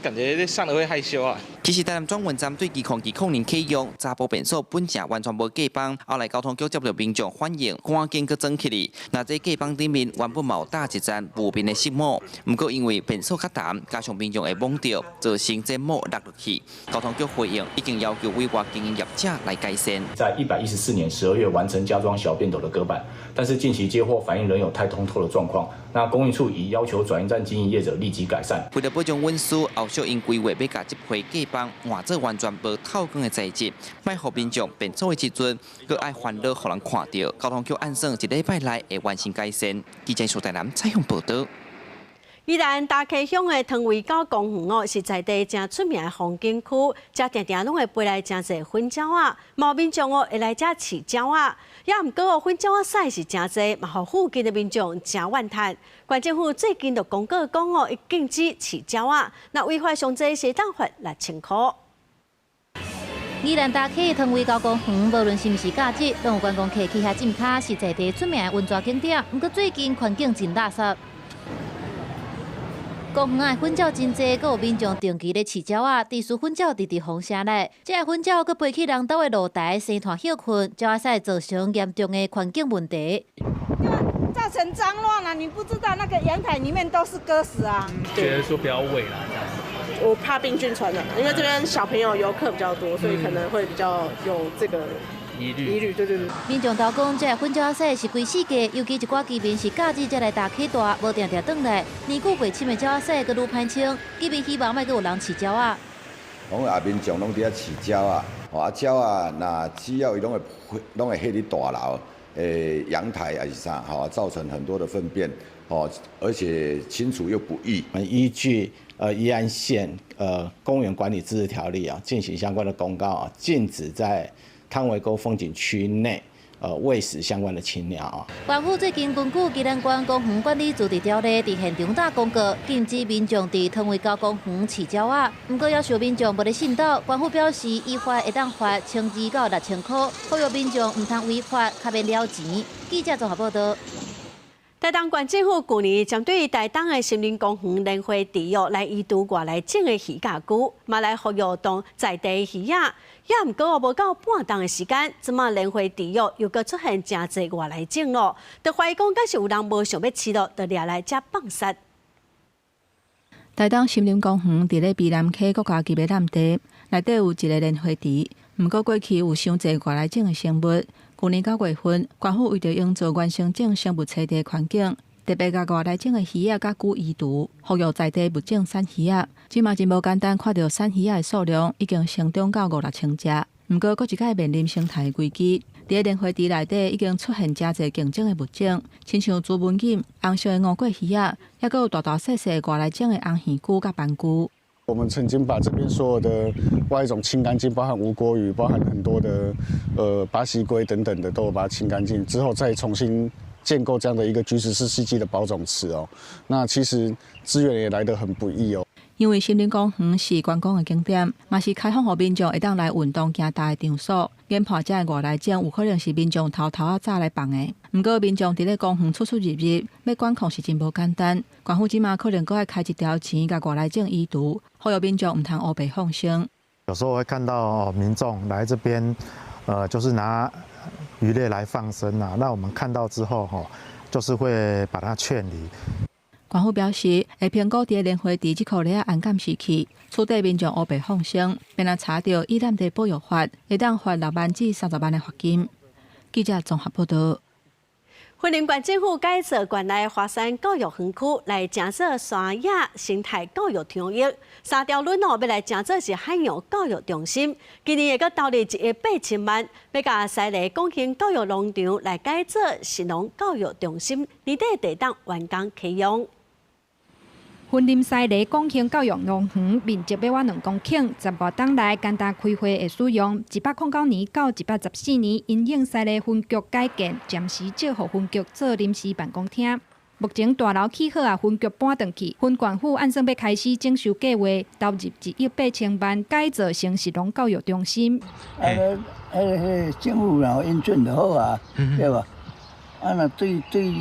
感覺上了會害羞啊。其實台南轉運站對2020年啟用，查埔便所本正完全無隔板，後來交通局接到民眾反映，趕緊閣裝起來。若這隔板頂面原本嘛有搭一層霧面的飾膜，毋過因為便所較澹，加上民眾會摸著，造成這膜落落去。交通局回應，已經要求委外經營業者來改善。在114年12月完成加裝小便斗的隔板，但是近期接獲反映仍有太通透的狀況，那公運處已要求轉運站經營業者立即改善。為了保障隱私，後續𪜶規劃欲共這批隔板換做完全無透光的材質，莫予民眾便所的時陣，閣愛煩惱予人看著。交通局按算一禮拜內會完成改善。記者蘇台南採訪報導。宜蘭大溪鄉的湯圍溝公園哦，是在地誠出名的風景區，遮定定攏會飛來誠濟粉鳥仔，嘛有民眾哦會來遮飼鳥仔，也毋過哦粉鳥仔屎是誠濟，嘛予附近的民眾誠怨嘆。縣政府最近就公告講哦，會禁止飼鳥仔，若違法上濟是會當罰6000箍。宜蘭大溪湯圍溝公園，無論是毋是假日，攏有觀光客去遐浸跤，是在地出名的溫泉景點。毋過最近環境真垃圾。公園的糞鳥真濟，閣有民眾長期咧飼鳥仔，致使糞鳥直直風聲來。這个糞鳥閣飛去人兜的露台生湠歇睏，鳥仔屎造成嚴重的環境問題。造成髒亂了，你不知道那個陽台裡面都是鴿屎啊。覺得說不要餵啦，這樣子。我怕病菌傳染，因為這邊小朋友遊客比較多，所以可能會比較有這個疑慮。疑慮，對對對。民眾投講，這个糞鳥仔屎是規世界，尤其一寡居民是假日才來大溪蹛，無定定轉來，年久袂深的鳥仔屎閣愈歹清。居民希望莫閣有人飼鳥仔。講啊，民眾攏佇遐飼鳥仔，吼啊鳥仔，若只要伊攏會歇佇大樓的陽台還是啥，吼，造成很多的糞便，吼，而且清除又不易。我們依據宜蘭縣公園管理自治條例啊，進行相關的公告啊，禁止在湯圍溝風景區內餵食相關的禽鳥啊。縣府最近根據宜蘭縣公園管理自治條例，佇現場打公告，禁止民眾佇湯圍溝公園飼鳥仔。毋過，猶是有民眾無咧信守，縣府表示，依法會當罰1200到6000箍，呼籲民眾毋通違法，較免了錢。記者綜合報導。台東縣政府舊年針對台東的森林公園蓮花池哦，來移除外來種的魚鵰龜，嘛來復育當在地魚仔。也毋過無夠半冬的時間，這馬蓮花池哦又閣出現誠濟外來種咯，就懷疑講敢是有人無想欲飼咯，就掠來遮放殺。台東森林公園佇咧卑南溪國家級的濫地，內底有一个蓮花池。毋過過去有傷濟外來種的生物。舊年9月份，縣府為著營造原生種生物棲地環境，特別共外來種的魚仔佮龜移除，復育在地物種鱔魚仔。這馬真無簡單，看著鱔魚仔的數量已經成長到五六千隻。毋過，閣一擺面臨生態危機，佇咧蓮花池內底已經出現誠濟競爭的物種，親像朱文錦、紅色的吳郭魚仔，抑閣有大大細細外來種的紅耳龜佮斑龜。我們曾經把這邊所有的外來種清乾淨，包含吳郭魚，包含很多的巴西龜等等的，都把它清乾淨之後，再重新建構這樣的一個G14世紀的保種池哦。那其實資源也來得很不易哦。因為森林公園是觀光的景點，嘛是開放予民眾會當來運動行踏的場所。研判這个外來種有可能是民眾偷偷仔早來放的。毋過民眾佇咧公園出出入入，欲管控是真無簡單。縣府這馬可能閣愛開一條錢，共外來種移除，呼籲民眾毋通烏白放生。有時候會看到民眾來這邊，就是拿魚類來放生啊。那我們看到之後，吼，就是會把它勸離。縣府表示，會評估佇蓮花池這箍螺仔按監視器，取締民眾烏白放生，欲若查著依濫地保育法，會當罰6萬至30萬的罰金。記者綜合報道。雲林縣政府改造縣內華山教育園區來成做山野生態教育場域，三條崙哦欲來成做是海洋教育中心。今年會閣投入1億8千萬，欲共西螺港興教育農場來改做食農教育中心，年底會當完工啟用。雲林西螺港興教育農園面積欲倚2公頃，15冬來簡單開花會使用。109年到114年，因應西螺分局改建，暫時借予分局做臨時辦公廳。目前大樓起好啊，分局搬轉去，雲縣府按算欲開始整修計劃，投入1億8千萬改造成食農教育中心。啊，彼个政府若允准就好啊，對無？啊，若對對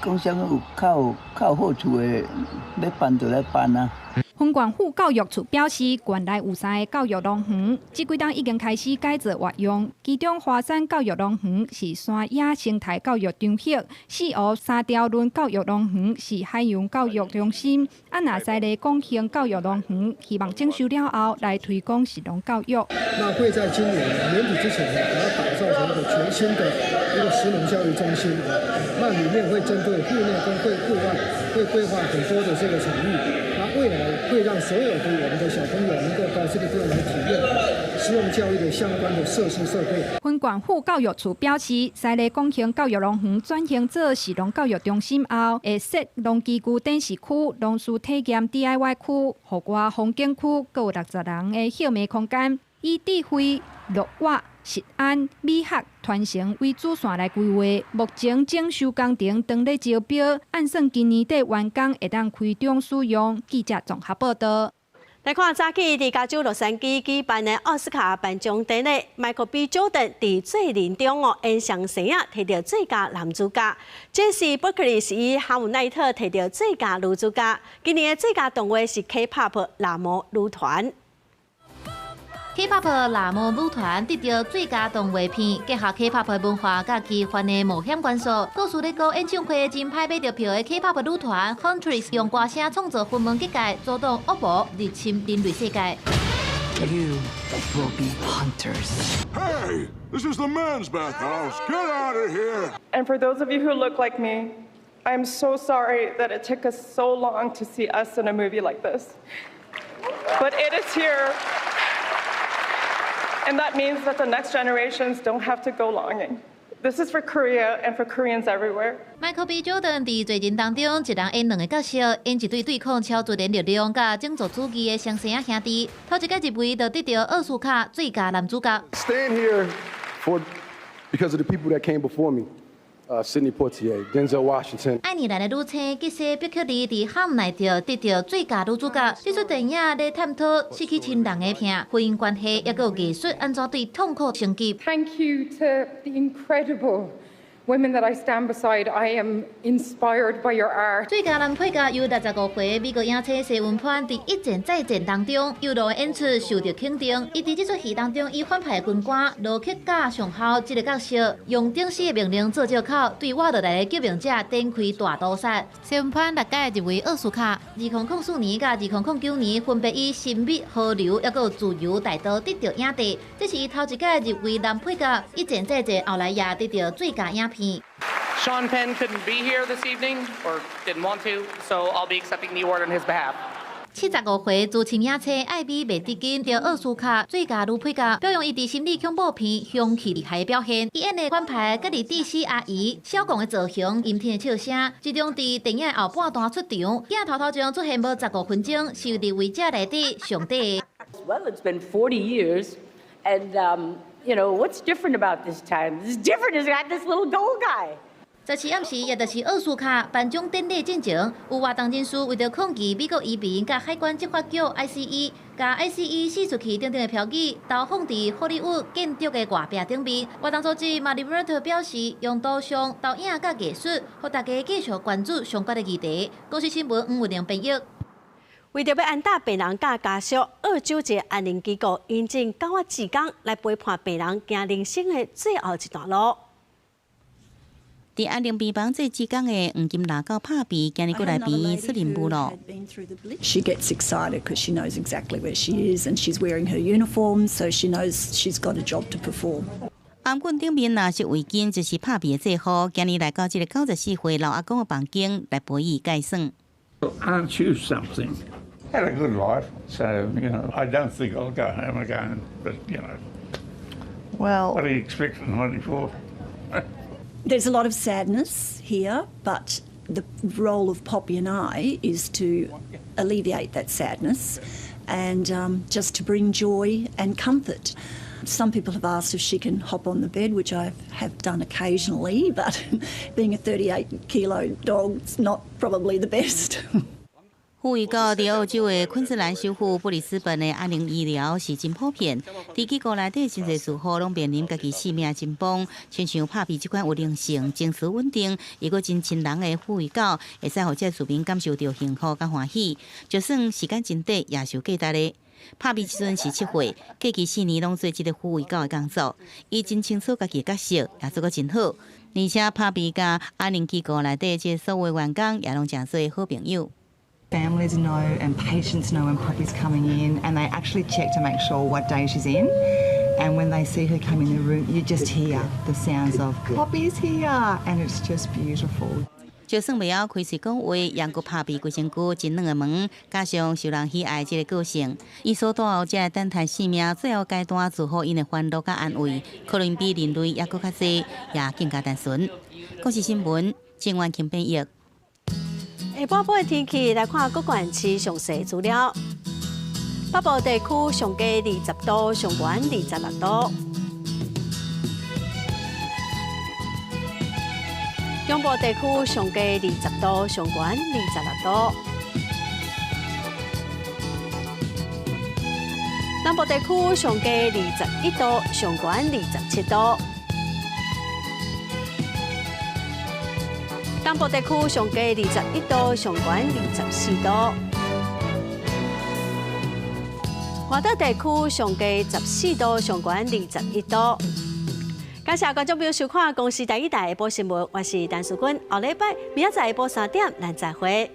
講啥物有較有好處的，欲辦就來辦啊。雲縣府教育處表示，縣內有三个教育農園，這幾冬已經開始改造活用。其中華山教育農園是山野生態教育場域，四湖三條崙教育農園是海洋教育中心。啊，若西螺港興教育農園，希望整修了後來推廣食農教育。那會在今年年底之前呢，把它打造成一個全新的一個食農教育中心啊。那裡面會針對戶內跟會戶外，會規劃很多的這個場域。那未來會讓所有的我們的小朋友能夠到這個地方來體驗食農教育的相關的設施設備。雲縣府教育處表示，西螺港興教育農園轉型做食農教育中心後，會設農機具展示區、農事體驗 DIY 區、戶外風景區，閣有60人的歇暝空間，以智慧、樂活、食安、美學傳承為主線來規劃。目前整修工程當咧招標，按算今年底完工，會當開張使用。記者綜合報道。來看早起佇加州洛杉磯舉辦的奧斯卡頒獎典禮，邁克比喬丹佇罪人中哦演雙生仔，提著最佳男主角。這是伯克利是以哈姆奈特提著最佳女主角。今年的最佳動畫是 K-pop 辣模女團。 K-pop 辣模女團得著最佳動畫片，結合 K-pop 文化佮奇幻的冒險元素。故事咧講演唱會真歹買著票的 K-pop 女團 Huntrix 用歌聲創造分門結界，阻擋惡魔入侵人類世界。 You will be hunters. Hey, this is the men's bathhouse. Get out of here. And for those of you who look like me, I am so sorry that it took us so long to see us in a movie like this. But it is here. And that means that the next generations don't have to go longing. This is for Korea and for Koreans everywhere. 邁克比喬丹佇罪人當中，一人演兩个角色，演一對對抗超自然力量佮種族主義的雙生仔兄弟。頭一擺入圍就得著奧斯卡最佳男主角。 Stand here for because of the people that came before me. Sidney Poitier, Denzel Washington。愛爾蘭的女星吉絲碧克利佇哈姆奈特得著最佳女主角。這齣電影咧探討失去親人的疼、婚姻關係，抑閣有藝術按怎對痛苦升級。 Thank you to the incredible women that I stand beside. I am inspired by your art. 最佳男配角由65歲美國影星西文潘佇一戰再戰當中，優良的演出受著肯定。伊佇這齣戲當中以反派軍官羅克賈上校這个角色，用頂司的命令做藉口，對活落來的革命者展開大屠殺。西文潘六屆入圍奧斯卡，2004年佮2009年分別以《神秘河流》抑閣有《自由大道》得著影帝。這是伊頭一擺入圍男配角，一戰再戰後來也得著最佳影片。 Sean Penn couldn't be here this evening, or didn't want to, so I'll be accepting the award on his behalf. 75歲資深影星艾美麥迪金得奧斯卡最佳女配角，表揚伊佇心理恐怖片《兇器厲害》的表現。伊演的反派佮佇蒂斯阿姨痟狂的造型、陰天的笑聲，這種佇電影後半段出場，鏡頭頭前出現無15分鐘，是入圍者內底上短。 Well, it's been 40 years, and what's different about this time? It's different is got this little gold guy. 14暗時，也就是奧斯卡頒獎典禮進前，有活動人士為著抗議美國移民佮海關執法局 ICE，共 ICE 寄出去等等的標語，投放佇荷里活建築的外壁頂面。活動組織瑪麗莫特表示，用圖像、投影佮藝術，予大家繼續關注相關的議題。公視新聞黃文玲編譯。為著欲安搭病人佮家屬，澳洲一个安寧機構引進狗仔志工來陪伴病人行人生的最後一段路。佇安寧病房做志工的黃金獵狗帕比，今日閣來病院出任務囉。 She gets excited because she knows exactly where she is and she's wearing her uniform, so she knows she's got a job to perform. 頷頸頂面若是圍巾，就是帕比的制服。今日來到這个94歲老阿公的房間來陪伊蓋床。 Aren't you something? Had a good life, so I don't think I'll go home again. But Well, what do you expect at 94? There's a lot of sadness here, but the role of Poppy and I is to alleviate that sadness and just to bring joy and comfort. Some people have asked if she can hop on the bed, which I have done occasionally, but being a 38 kilo dog, it's not probably the best. 虎威狗佇澳洲的昆士蘭首府布里斯本的安寧醫療是真普遍。佇機構內底真濟住戶攏面臨家己性命緊繃，親像帕比這款有靈性、情緒穩定、又閣真親人的虎威狗，會使予這市民感受著幸福佮歡喜。就算時間真短，也是有價值的。帕比這陣是7歲，過去4年攏做這个虎威狗的工作，伊真清楚家己的角色，也做閣真好。而且帕比佮安寧機構內底這所有員工也攏誠做好朋友。 Families know and patients know when Poppy's coming in, and they actually check to make sure what day she's in. And when they see her come in the room, you just hear the sounds of "Poppy's here," and it's just beautiful. 就算袂曉開喙講話，猶閣帕比規身軀真軟的毛，加上受人喜愛這个個性，伊所帶予這个等待生命最後階段祝福𪜶的歡樂佮安慰，可能比人類猶閣較濟，也更加單純。國視新聞，鄭婉琴編譯。下晡晡的天氣來看各縣市詳細資料。北部地區上低20度，上懸26度。中部地區上低20度，上懸26度。南部地區上低21度，上懸27度。東部地區上低21度，上懸24度。外島地區上低14度，上懸21度。感謝觀眾朋友收看《公視台語台》下晡新聞，我是陳淑君。後禮拜明仔載下晡3點，咱再會。